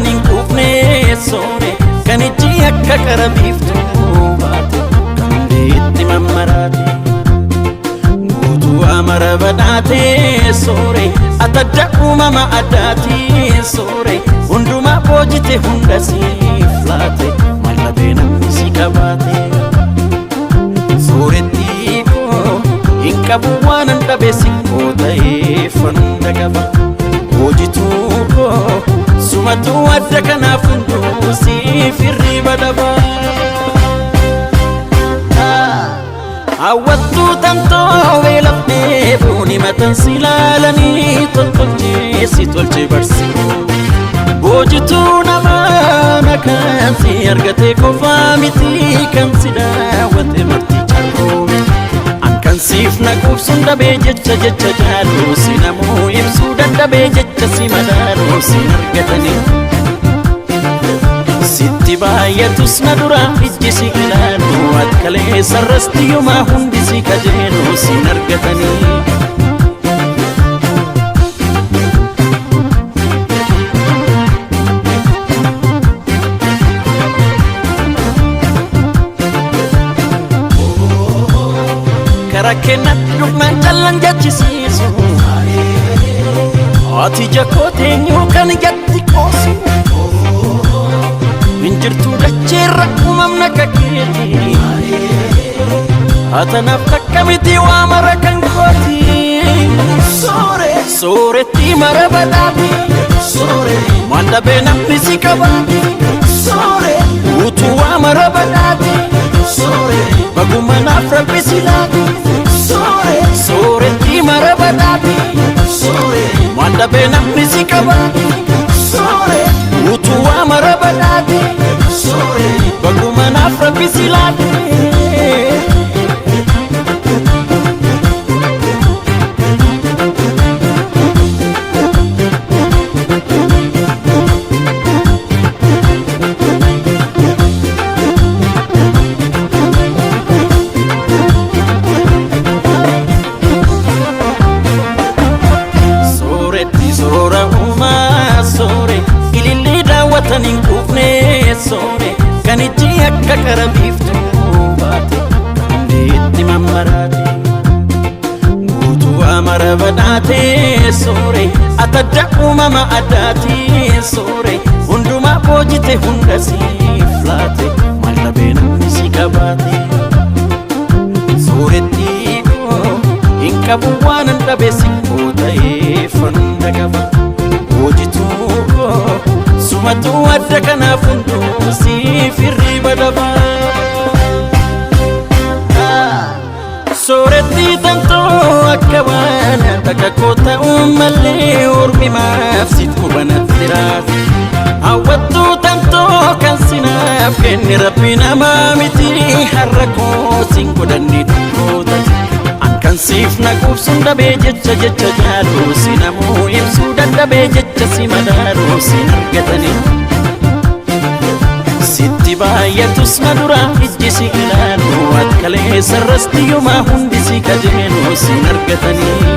daawwatan hin quufne soore kan ijji akka qara biiftuu baate kan itti mammaraate. Guutuu amara badhaate soore atadda uumama addaati soore hundumaa boojite hunda siif laate maal dhabee namni si qabaate. Sooretti koo hin qabu waan hin dhabe si koo ta'ee fanda qaba. Hojituu koo sumatu adda kanaaf hunduu siif hirriba dhaba. Hawwattuu tantoo beelafnee buuni matan si ilaalanii toltolchee si tolchee barsiisu. Boojituu namaa na kan si argate qofaa miti kan si daawwate marti carroome. An kan siif na quubsuun dhabee jecha jecha jaaluu si namuu ibsuu dadhabee jecha si madaaluu si argatanii. Sitti baay'atus na dura ijji si ilaalu akkalee sarrastiyyumaa hundi si kajeelu sin argatanii. Karaa kennatti dhufnaan callan jechisiisu. Ati jakoo teenyuu kan ijatti qoosu. Injirtuu dacheerra uumamna akka keeti. Atanaaf takka miti waa mara kan kooti. Sooretti mara badhaati. Maal dhabee namni si qabaati. Guutuu waa mara badhaati. Baguma naaf rabbi si laati. Sooretti mara badhaati. Maal dhabee namni si qabaati. Guutuu waa mara badhaati. Baguma naaf rabbi si laati. Sooretti soora uumaa soore ilillee daawwatan hin quufne soore kan ijji akka qara biiftuu baate kan itti mammaraate. Guutuu amara badhaate soore atadda uumama addaati soore hundumaa boojite hunda siif laate maal dhabee namni si qabaate. Sooretti koo hin qabu waan hin dhabe si koo ta'ee fanda qaba. Hojituu koo sumatu adda kanaaf hunduu siif hirriba dhaba. Sooretti tantoo akka waan takka koo ta'uu malee ormi maaf si qubanatti raate. Hawwattuu tantoo kan sinaaf kenne rabbi namaa miti har'a koo sin godhanne dhukkootati. An kan siif na quubsuun dhabee jecha jecha jaaluu si namuu ibsuu dadhabee jecha si madaaluu sin argatanii. Sitti baay'atus na dura ijji si ilaalu akkalee sarrastiyyumaa hundi si kajeelu sin argatanii.